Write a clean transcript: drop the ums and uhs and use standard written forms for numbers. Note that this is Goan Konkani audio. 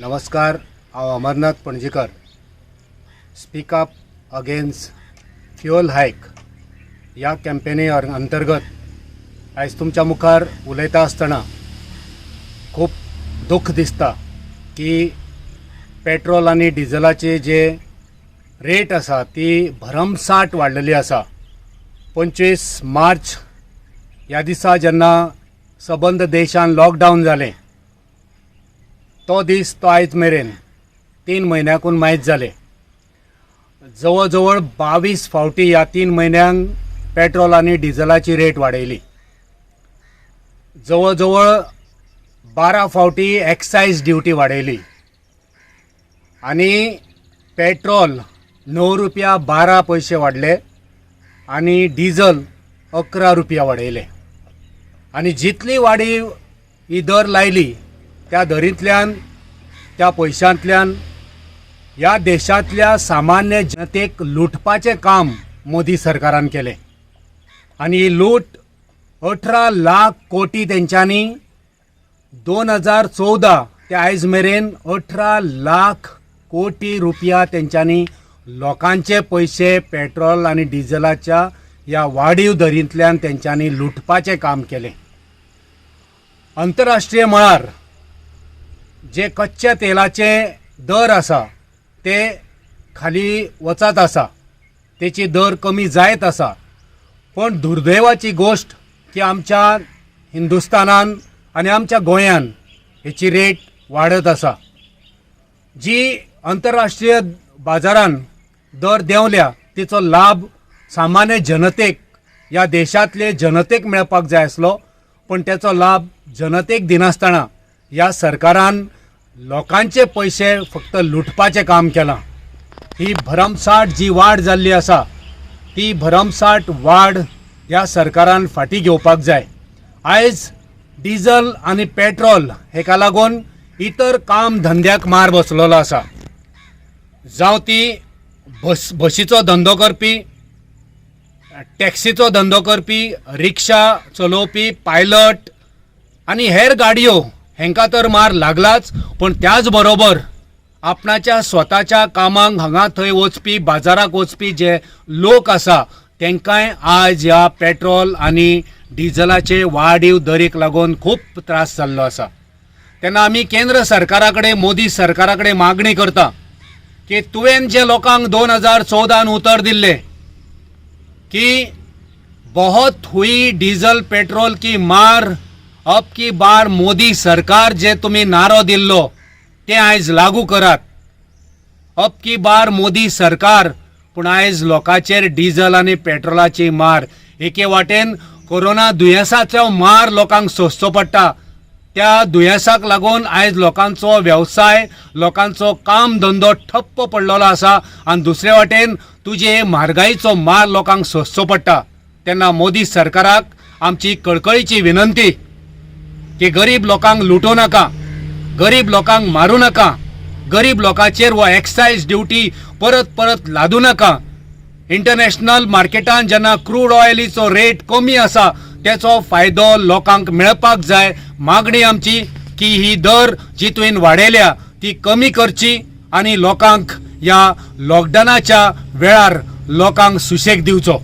नमस्कार, हांव Amarnath पणजीकर. Speak up against fuel hike ह्या कॅम्पेनी अंतर्गत आयज तुमच्या मुखार उलयता आसतना खूब दूख दिसता की पेट्रोल आनी डिझलाचे जे रेट आसा ती भरमसाठ वाडलेली आसा. 25 मार्च ह्या दिसा जेन्ना सबंद देशान लॉकडावन जालें, तो दीस तो आयज मेरेन 3 म्हयन्याकून मायज जाले. जवळ जवळ 22 फावटी ह्या 3 म्हयन्यांक पेट्रोल आनी डिझलाची रेट वाडयली. जवळ जवळ 12 फावटी एक्सायज ड्युटी वाडयली आनी पेट्रोल 9 रुपया 12 पयशे वाडले आनी डिझल 11 रुपया वाडयले. आनी जितली वाडीव ही दर लायली, त्या दरींतल्यान, त्या पयशांतल्यान ह्या देशांतल्या सामान्य जनतेक लुटपाचें काम मोदी सरकारान केलें. आनी ही लूट 18 लाख कोटी तेंच्यांनी 2014 ते आयज मेरेन 18 लाख कोटी रुपया तेंच्यांनी लोकांचे पयशे पेट्रोल आनी डिझलाच्या ह्या वाडीव दरींतल्यान तेंच्यांनी लुटपाचें काम केलें. अंतरराष्ट्रीय मळार जे कच्च्या तेलाचे दर आसा ते खाली वचत आसा, तेची दर कमी जायत आसा, पण दुर्दैवाची गोश्ट की आमच्या हिंदुस्तानान आनी आमच्या गोंयान हेची रेट वाडत आसा. जी अंतरराष्ट्रीय बाजारान दर देंवल्या, तिचो लाभ सामान्य जनतेक, ह्या देशांतले जनतेक मेळपाक जाय आसलो, पण तेचो लाभ जनतेक दिनासतना ह्या सरकारान लोकांचे पयशे फक्त लुटपाचें काम केलां. ही भरमसाठ जी वाड जाल्ली आसा, ती भरमसाठ वाड ह्या सरकारान फाटीं घेवपाक जाय. आयज डिझल आनी पेट्रोल हेका लागून इतर काम धंद्याक मार बसलेलो आसा. जावं ती बशीचो धंदो करपी, टॅक्सीचो धंदो करपी, रिक्षा चलोवपी, पायलट आनी हेर गाडयो, हेंकां तर मार लागलाच, पूण त्याच बरोबर आपणाच्या स्वताच्या कामाक हांगा थंय वचपी, बाजाराक वचपी जे लोक आसा, तांकांय आज ह्या पेट्रोल आनी डिझलाचे वाडीव दरीक लागून खूब त्रास जाल्लो आसा. तेन्ना आमी केंद्र सरकारा कडेन, मोदी सरकारा कडेन मागणी करता की तुवें जे लोकांक 2014न उतर दिल्लें की "बहुत हुई डीजल पेट्रोल की मार, अब की बार मोदी सरकार", जे तुमी नारो दिल्लो ते आयज लागू करात. अब की बार मोदी सरकार. पूण आयज लोकांचेर डिझल आनी पेट्रोलाची मार, एके वाटेन कोरोना दुयेंसाचो मार लोकांक सोंसचो पडटा. त्या दुयेंसाक लागून आयज लोकांचो वेवसाय, लोकांचो काम धंदो ठप्प पडलेलो आसा आनी दुसरे वाटेन तुजे म्हारगाईचो मार लोकांक सोंसचो पडटा. तेन्ना मोदी सरकाराक आमची कळकळीची विनंती की गरीब लोकांक लुटूं नाका, गरीब लोकांक मारूं नाका, गरीब लोकांचेर हो एक्सायज ड्युटी परत परत लादूं नाका. इंटरनॅशनल मार्केटान जेन्ना क्रूड ऑयलीचो रेट कमी आसा, तेचो फायदो लोकांक मेळपाक जाय. मागणी आमची की ही दर जी तुवें वाडयल्या ती कमी करची आनी लोकांक ह्या लॉकडावनाच्या वेळार लोकांक सुशेग दिवचो.